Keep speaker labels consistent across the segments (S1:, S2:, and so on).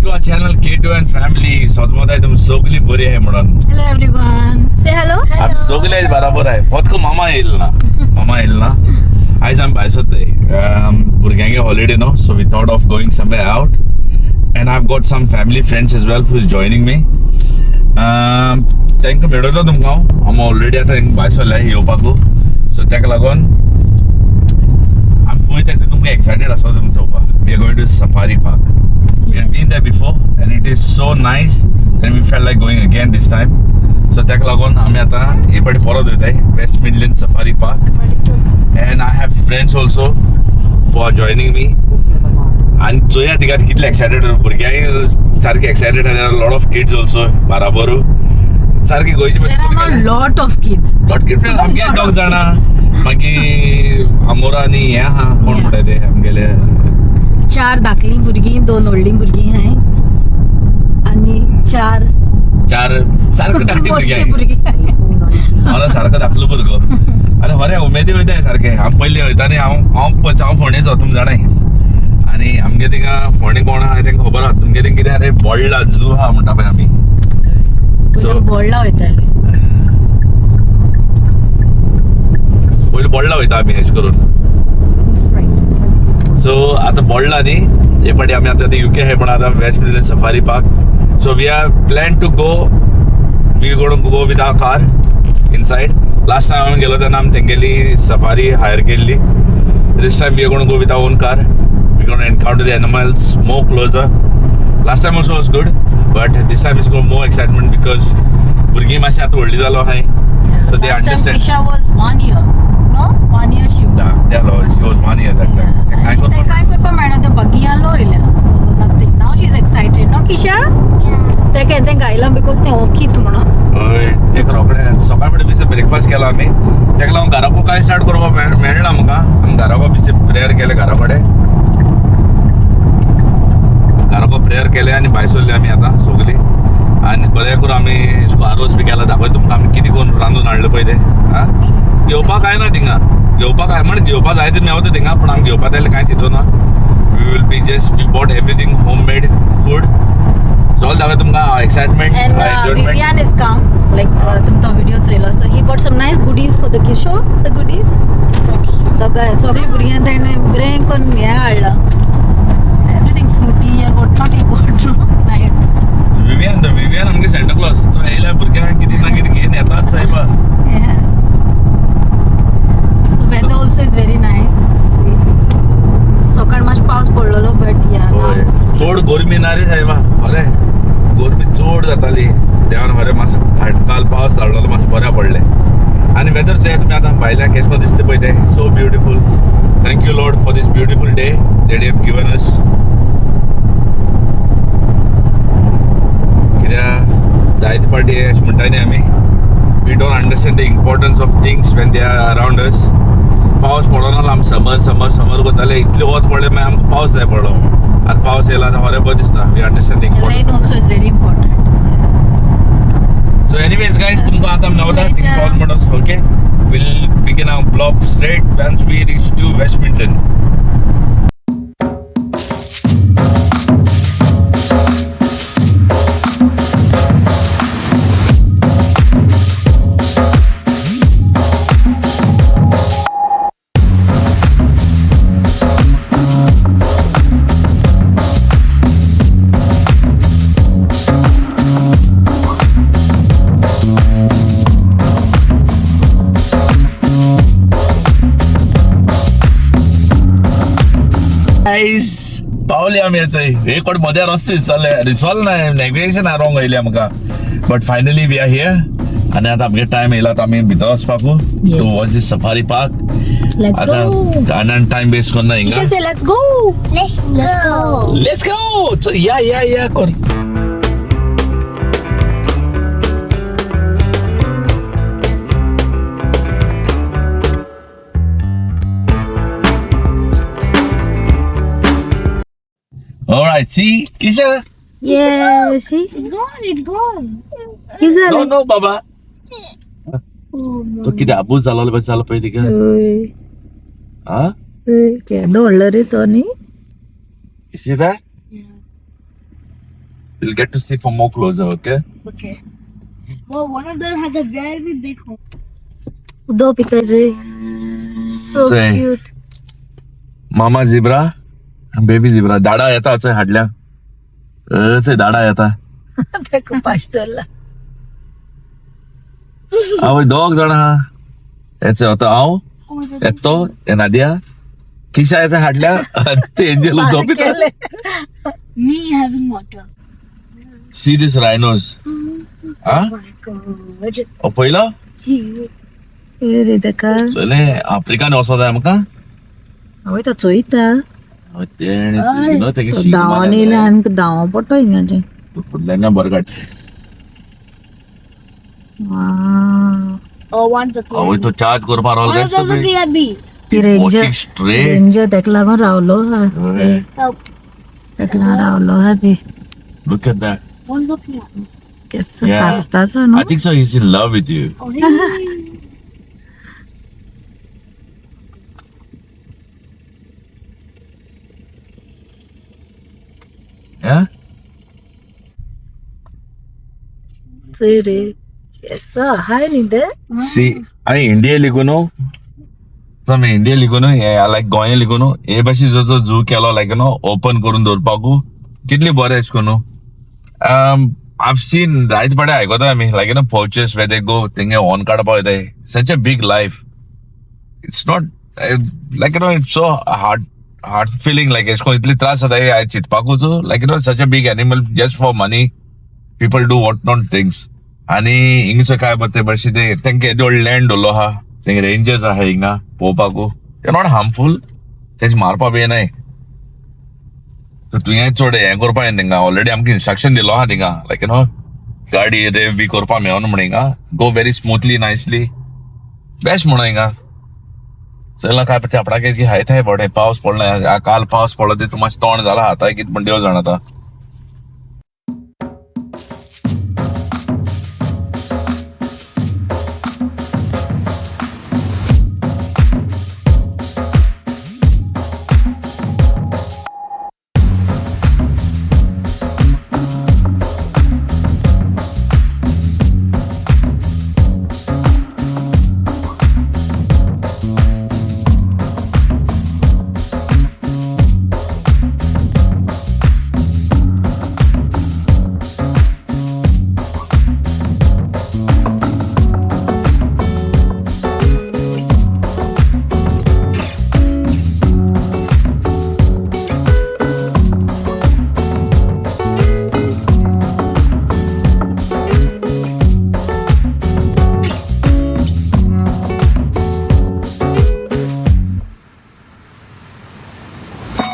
S1: To our channel K2 and family. सोजमत तुम सगळी बरी आहे म्हणून.
S2: Hello everyone, say hello.
S1: आमी सगळे आयज बराबर आहे. फक्त मामा येईल ना, मामा येईल ना. आयज आमी भायर सरताय. भुरग्यांगे हॉलिडे न्हू, so we thought of going somewhere out and I have got some family friends as well who is joining me. तांकां मेळयतो तुमकां हांव. आमी ऑलरेडी आतां भायर सरल्या येवपाकू, सो ताका लागून आमी पळयता ते तुमकां एक्सायटेड आसा तुमकां चोवपाक. We are going to safari park. We had been there before and it is so nice and we felt like going again this time. So ताका लागून आमी आतां हे फावटी परत वयताय West Midland Safari Park and I have friends also for joining me. आनी चोया तिका कितले एक्सायटेड, भुरग्यांक सारके एक्सायटेड आसा. लॉट ऑफ किड्स ऑल्सो बाराबर सारके गोंयचे.
S2: There are not lot of kids.
S1: Lot kids आमगे दोग जाणां, मागीर आमोरा आनी हें आहा, कोण म्हणटा ते आमगेले
S2: चार धाकलीं भुरगीं, दोन व्हडलीं भुरगीं हाय आनी चार
S1: चार सारको धाकटी
S2: मस्ती
S1: भुरगीं.
S2: भुरगीं.
S1: मला सारको धाकलो भुरगो आनी बरें उमेदी वयताय सारकें. हांव पयलीं वयता न्ही, हांव हांव हांव फोंडेचो तुम जाणाय, आनी आमगे थिंगा फोंडे कोण आहा तेंका खबर आहा. तुमगे थिंग कितें आरे बोडला जू आहा म्हणटा पळय आमी.
S2: पयलीं बोडला वयताले.
S1: पयलीं बोडला वयता आमी अशें करून. सो आतां बोडला न्ही हे फावटी आमी आतां युके आहाय, पण आतां West Midland Safari Park. So we are plan to go, we gonna go with our car inside. Last time आमी गेलो तेन्ना आमी तेंगेली सफारी हायर केल्ली. This time we are gonna go with our own car. We gonna encounter the animals more closer. Last time also was good, but this time is more excitement because भुरगीं मातशीं आतां व्हडलीं जालो आहाय. So they
S2: Last time
S1: understand.
S2: Isha was 1 year. No? 1 year she was.
S1: She was 1 year that time. काय
S2: आनी तें
S1: करपाक
S2: काय करपाक मेळना, तें बगियालो वयल्या. So nothing. Now she is excited. No Kisha? तें तें गायलां because तें ओकीत म्हणून.
S1: हय, ते रोखडें सकाळ फुडें बेश्टे ब्रेकफास्ट केला आमी. तेका लागून घराको कांय स्टार्ट करपाक मेळना आमकां. आमी घराको बेश्टे प्रेयर केलें, घरा कडेन घराको प्रेयर केलें आनी भायर सरले आमी आतां सगलीं. आनी बरें करून आमी आरोस बी केला, दाखय तुमकां आमी कितें करून रांदून हाडलें पळय तें. आं, घेवपाक कांय ना थिंगा, घेवपाक कांय म्हण घेवपाक जाय तें मेवता थिंगा, पूण आमी घेवपा जाल्यार कांय चिंतूना. We will be just we bought everything home made food. सगळें दाखय तुमकां excitement.
S2: And Vivian is come, like तुमचो video चोयलो, so he bought some nice goodies for the kids. Show the goodies. सगळे सगळे भुरग्यांक तेणें बरें करून हें हाडलां, everything Frooti and what not he bought. Nice.
S1: Vivian, the Vivian आमगे सँटा क्लॉज, तो येयल्या भुरग्यांक कितें ना कितें घेवन येताच सायबा.
S2: So weather also is very nice. सकाळ मातसो पावस पडलेलो, बट या
S1: हय, चड गरमी ना रे सायबा, बरें गरमी चड जाताली. देवान बरें मातसो काल पावस धाडलेलो, मातशें बरें पडलें. आनी वेदर चोया तुमी आतां भायल्यान केशें करून दिसता पळय तें, so beautiful. Thank you Lord for this beautiful day that you have given us. कित्याक जायते फावटी अशें म्हणटा न्ही आमी, we don't understand the importance of things when they are around us. पावस पडोना आमी समर समर समर करताले, इतले वत पडलें मागीर आमकां पावस जाय पडलो. आतां पावस येयला आतां बरें बरें दिसता. We understand the
S2: rain
S1: importance.
S2: Also is very important.
S1: So anyways guys, तुमकां आतां मेवता थिंग कॉल म्हणून. Okay, will begin our blog straight once we reach to West Midland. Guys, पावले आमी थंय. एक फावट मद्या रस्ते दिसले, रिसोल ना, नॅविगेशन रॉंग येयलें आमकां, but finally we are here. आनी आतां आमगे टायम येयला, आतां आमी भितर वचपाकू to watch this safari park.
S2: Let's go.
S1: आतां आनी टायम वेस्ट करना
S2: Isha
S1: हिंगा.
S2: Say let's go.
S3: Let's go.
S1: Let's go. या या या कर. All right, see, Kisha?
S2: Yes, see?
S3: It's gone, it's gone.
S2: कितें
S1: No,
S2: जालें?
S1: no, Baba. तो कितें आबूज जालो जालो पळय तिका.
S2: हय.
S1: हा?
S2: हय, केदो व्हडलो रे तो न्ही.
S1: You see that? You'll get to see from more closer, okay?
S3: Okay. Well, one of them has a very big hole.
S2: उदो पिता जे सो
S1: Say.
S2: Cute.
S1: मामा झिब्रा, बेबी झिब्रा. दाडा येता चोय हाडल्या. चोय दाडा येता.
S2: तेका पाश धरला.
S1: आवय, दोग जाण आहा. हेचे आतां हांव येतो, हे नादिया, किशा येचा हाडल्या, एंजल उदो पिता.
S2: केले.
S3: Me having water.
S1: See this rhinos. हा.
S3: Oh my God.
S1: ओ पयलो.
S2: रे तेका.
S1: चले आफ्रिकान वचो जाय आमकां.
S2: आवय, तो चोयता.
S1: हय, तेणे न्हू तेगे
S2: तो
S1: शींग
S2: धांवोन येयला आनी धांवो पडटो हिंगाचें.
S1: फुडल्यान बरें काड.
S3: Oh, one's looking
S1: आवय,
S3: at
S1: तो
S3: me.
S1: Charge करपा रावलो.
S3: One of them looking at me.
S2: ती रेंजर.
S1: स्ट्रेट.
S2: रेंजर तेका लागून रावलो हा.
S1: हय.
S3: Oh,
S2: तेका लागून रावलो हा ती.
S1: Look at that.
S3: One's looking at me.
S2: केसो
S1: Yeah.
S2: कास्ताचो न्हू.
S1: I think so he's in love with you.
S3: Oh, hey.
S1: Yeah?
S2: चोय रे, केसो आहाय न्ही ते.
S1: See, आमी इंडिया लिगून, आमी इंडिया लिगून हे लायक गोंय लिगून हे भाशेन जो जो झू केलो, लायक न्हू ओपन करून दवरपाकू कितली बरें अशें करून. आयव सीन जायते फावटी आयकता आमी, like poachers where they go, तेंगे हॉर्न काडपा वयताय. Such a big life. It's not like it's so hard feeling, like अशें करून इतली त्रास जाता हे चिंतपाकूच, like such a big animal, just for money people do what not things. आनी हिंगसर काय ते भाशेन ते तेंका येदो व्हडलो लँड दवरलो आहा, तेंगे रेंजर्स आहा हिंगा पळोवपाकू. ते not harmful, तेजे मारपा बी नाय. सो तुवें चड हें करपा जायना थिंगा. ऑलरेडी आमकां इन्स्ट्रक्शन दिलो आहा थिंगा, लायक you know गाडी रेव बी करपा मेळना म्हण. हिंगा go very smoothly, nicely, best म्हणून हिंगा चलना. काय ते आपणाक की हाय थाय बरें पावस पडला. काल पावस पडलो ते तूं मातशें तोंड जाला आतां कितें म्हण देव जाणा आतां.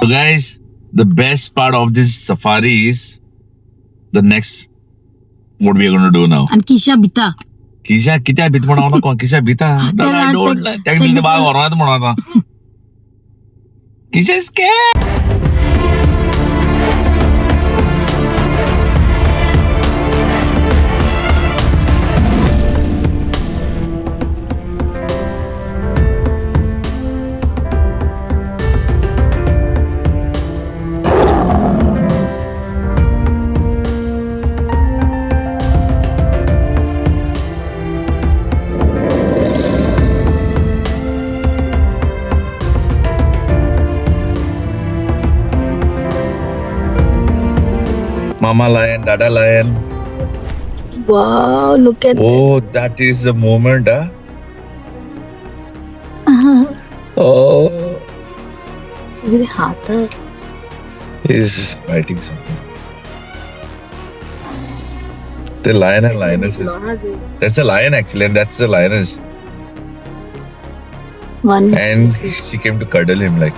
S1: So guys, the best part of this safari is the next what we are going to do now.
S2: आनी किशा भिता.
S1: किशा कित्याक भीत म्हणून नको, किशा भिता.
S2: तेका
S1: तेका दिसता बाग व्हरोनात म्हणून आतां. Kisha is scared. Mama lion, Dada lion.
S2: Wow, look at
S1: Oh, that is the moment, huh? Oh,
S2: हात.
S1: He's writing something. The lion and lionesses. That's a lion actually, and that's the lioness.
S2: One.
S1: And she came to cuddle him like.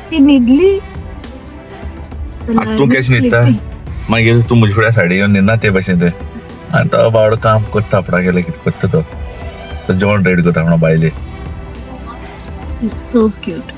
S2: ती न्हिदली.
S1: तूं कशें न्हिदता, मागीर तूं म्हजे फुड्या सायडीक येवन न्हिदना ते भाशेन ते. आनी तो बावडो काम करता आपणागेलें, कितें करता तो. तो जेवण रेडी करता आपणा बायले.
S2: It's so cute.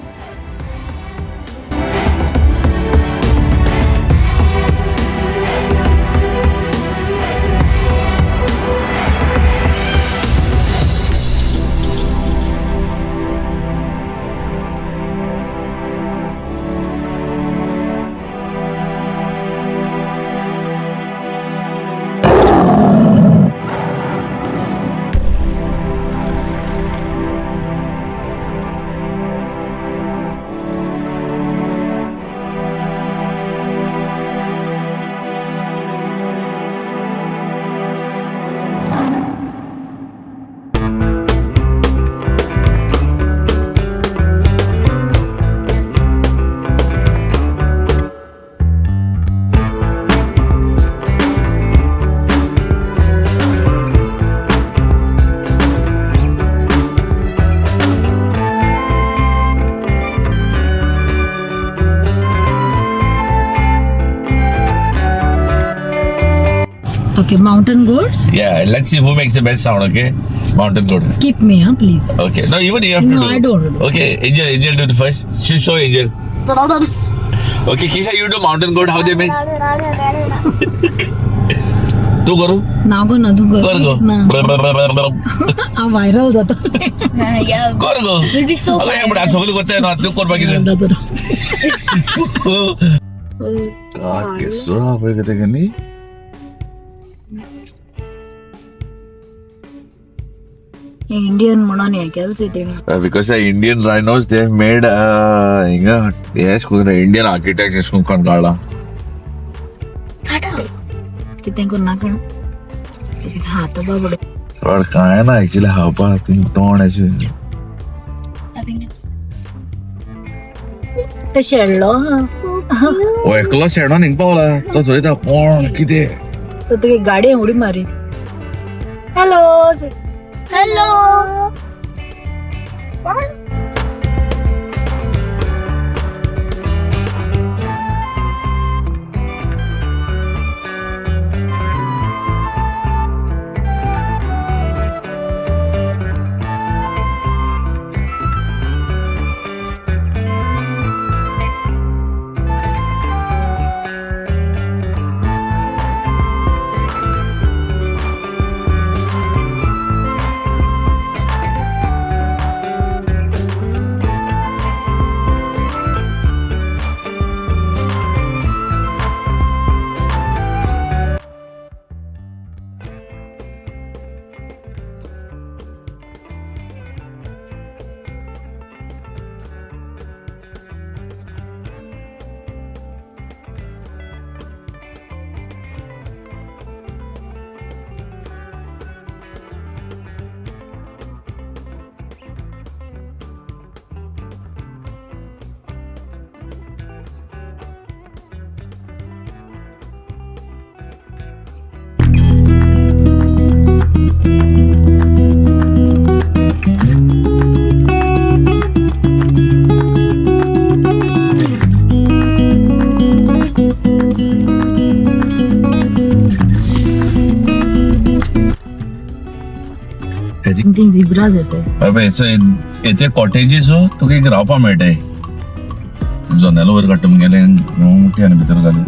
S2: Okay, mountain goats.
S1: Yeah, let's see who makes the best sound, okay? Mountain goat.
S2: Skip me, huh, please.
S1: Okay. No, even you have to
S2: No,
S1: do.
S2: I don't do.
S1: Okay, Angel, Angel do it first. She show Angel. Okay, Kisha, you do mountain goat. How they make? तू करू
S2: ना गो ना तू
S1: कर
S2: कर
S1: गो
S2: ना हांव viral जाता.
S3: Yeah.
S1: कर गो.
S3: We'll be so
S1: अगं हे पण सगळी करताय ना तू करपाक कितें कात केसो हा पळय कितें न्ही.
S2: इंडियन म्हणून हें केलें तेणी.
S1: Because the Indian rhinos, they have made हिंगा हे इंडियन आर्किटेक्ट अशें करून काडला.
S2: कितें करूं नाका कितें हात बाबडो.
S1: पण काय ना ऍक्च्युली खावपाक तुमचें तोंड अशें.
S2: ते शेडलो आहा.
S1: हो एकलो शेणोन हिंग पावला तो चोयता कोण कितें.
S2: तो तुगे गाडी उडी मारी. हॅलो.
S3: Hello.
S2: ती झिब्राज येते.
S1: हय सो येते कॉटेजीस हो तुका एक रावपाक मेळटाय. जनेल वयर काडटा मुगेलें मोठी आनी भितर घालून.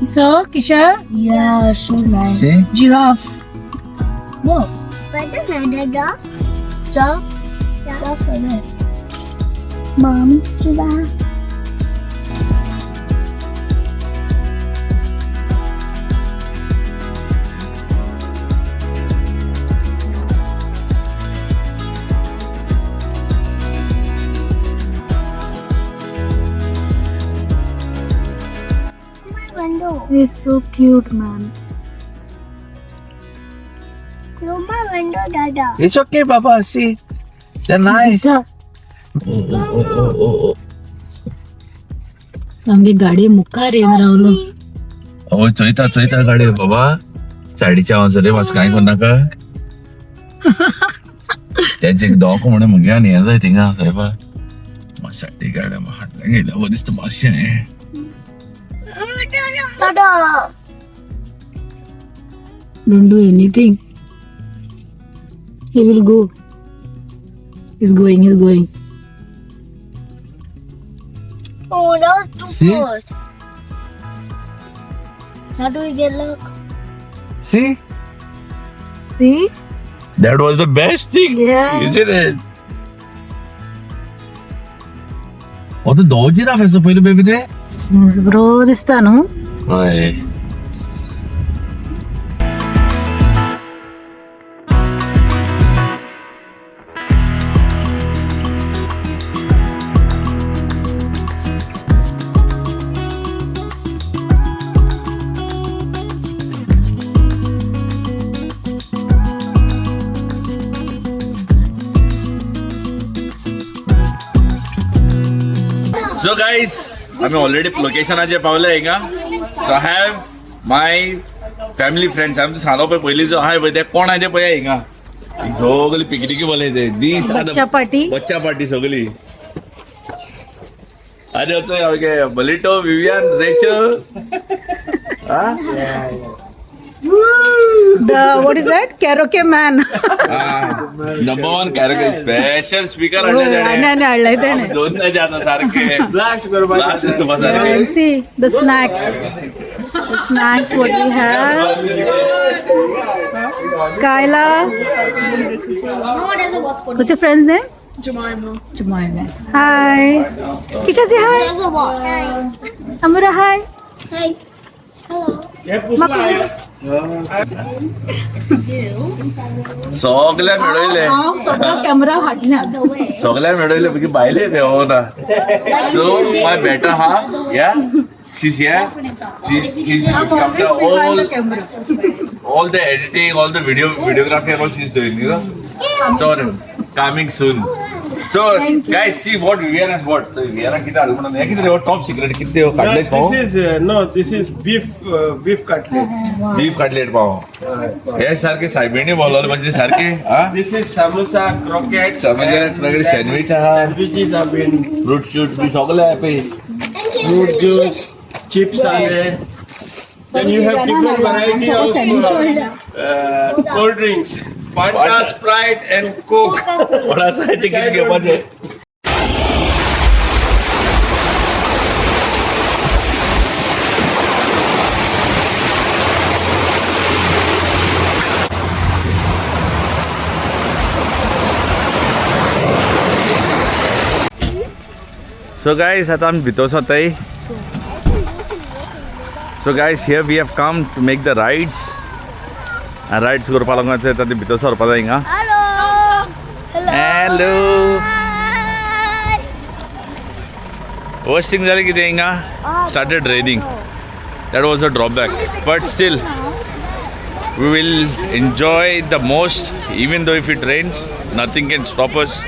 S2: So Kisha.
S3: Yeah, so nice.
S1: See?
S2: Giraffe.
S3: Wolf. But another dog. Dog. Dog for there. Mom, giraffe. My window.
S2: Is so cute, man.
S3: Close my window, Dada.
S1: It's okay, Papa. See, they're nice.
S2: आमगे गाडी मुखार येवन रावलो.
S1: हय चोयता चोयता गाडी बाबा सायडीच्या हांव रे मातशें कांय करनाका. तेंचे दोक म्हणून मुगे आनी हें जाय थिंगा सायबा मातशें सायडी गाडी फाटल्यान येयल्या बरें दिसता मातशें.
S3: Dada.
S2: Don't do anything. He will go. He's going, he's going.
S3: Oh, that was too
S1: See?
S3: Close. How do we get luck?
S1: See?
S2: See?
S1: That was the best thing.
S2: Yeah.
S1: Isn't it? हो तो दो giraffe आसा पयलीं baby ते.
S2: बरो दिसता न्हू.
S1: हय. So guys, आम्ही ऑलरेडी लोकेशनाचेर पावले हिंगा. So I have my family friends. आमचो सांगलो पळय पयलीं जो आहाय पळय ते कोण आहाय ते पळय हिंगा. सगळी पिकनिकी बोलय ते दीस
S2: बच्चा पार्टी.
S1: बच्चा पार्टी सगळी. आनी okay Balito Vivian Rachel.
S2: The what is that? Karaoke man.
S1: Number one karaoke special speaker हाडले
S2: आनी
S1: तेणे.
S2: आनी हाडलाय तेणे.
S1: दोन नाही आता सारखे
S4: ब्लास्ट करपाक.
S1: ब्लास्ट करपा सारखे.
S2: See the snacks. The snacks what we have. Skyla.
S3: Mama doesn't watch porn.
S2: What's your friend's name? Jemima. Jemima. Hi. Kisha say hi.
S3: Doesn't watch.
S2: Amura hi.
S3: Hi. Hello.
S2: Mapus.
S1: सगळ्या मेळयले.
S2: हांव स्वता camera हाडल्या.
S3: The way.
S1: सगळ्या मेळयले पैकी भायले पेवना. So my better half, yeah, she's here. She's
S2: Behind
S1: all
S2: the camera.
S1: All the editing, all the videography and all she's doing. So coming soon. So
S2: Thank you.
S1: Guys, see what Vivian has bought. So Vivian किती हाडलं म्हणून हे किती top secret किती काढले.
S4: This is no, this is beef cutlet.
S1: Beef cutlet पाव हे सारखे सायबिणी बोलवले म्हणजे सारखे हा.
S4: This is samosa, croquettes.
S1: Samosa, croquettes, sandwich आहा.
S4: Sandwiches have been
S1: fruit shoot B सगळे आहे पळय.
S4: Fruit juice, chips are there. Then you have different variety of cold drinks. Fanta, Sprite and Coke.
S1: कोणाचं आहे ते किती घेवपाचें. सो गायज, आतां आमी भितर सरताय. So guys, here we have come to make the rides. Rides करपा लागून आतां ते भितर सरपा जाय हिंगा.
S3: Hello. Hello.
S1: Hello.
S3: Hi.
S1: Worst thing जालें कितें हिंगा, started raining. That was a drawback, but still we will enjoy the most. Even though if it rains, nothing can stop us.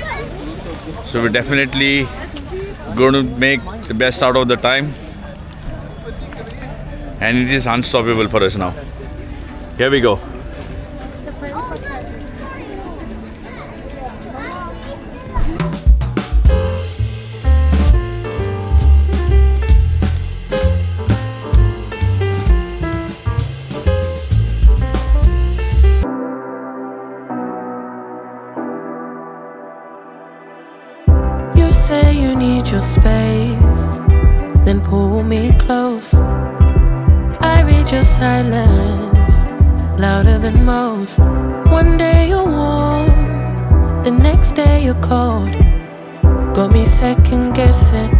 S1: So we definitely going to make the best out of the time, and it is unstoppable for us now. Here we go.
S5: You say you need your space, then pull me close. I read your silence louder than most. One day you're warm, the next day you're cold. Got me second guessing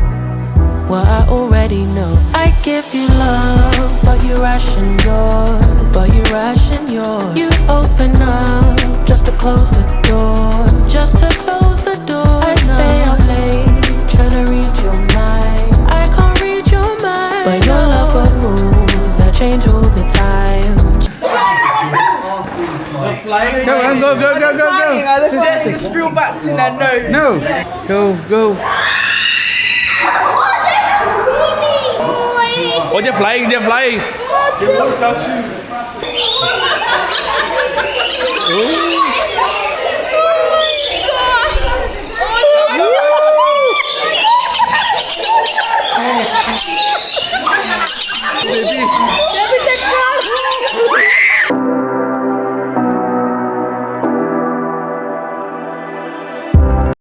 S5: what I already know. I give you love, but you ration yours. But you ration yours. You open up just to close the door. Just to close the door. I stay up late trying to read your mind. I can't read your mind. But your love got rules that change all the time.
S1: Go on, go, go, go, go, go.
S6: There's this real bats in there, no.
S1: No, go, go. Oh, they're flying, they're flying.
S4: They won't touch you.
S1: Baby.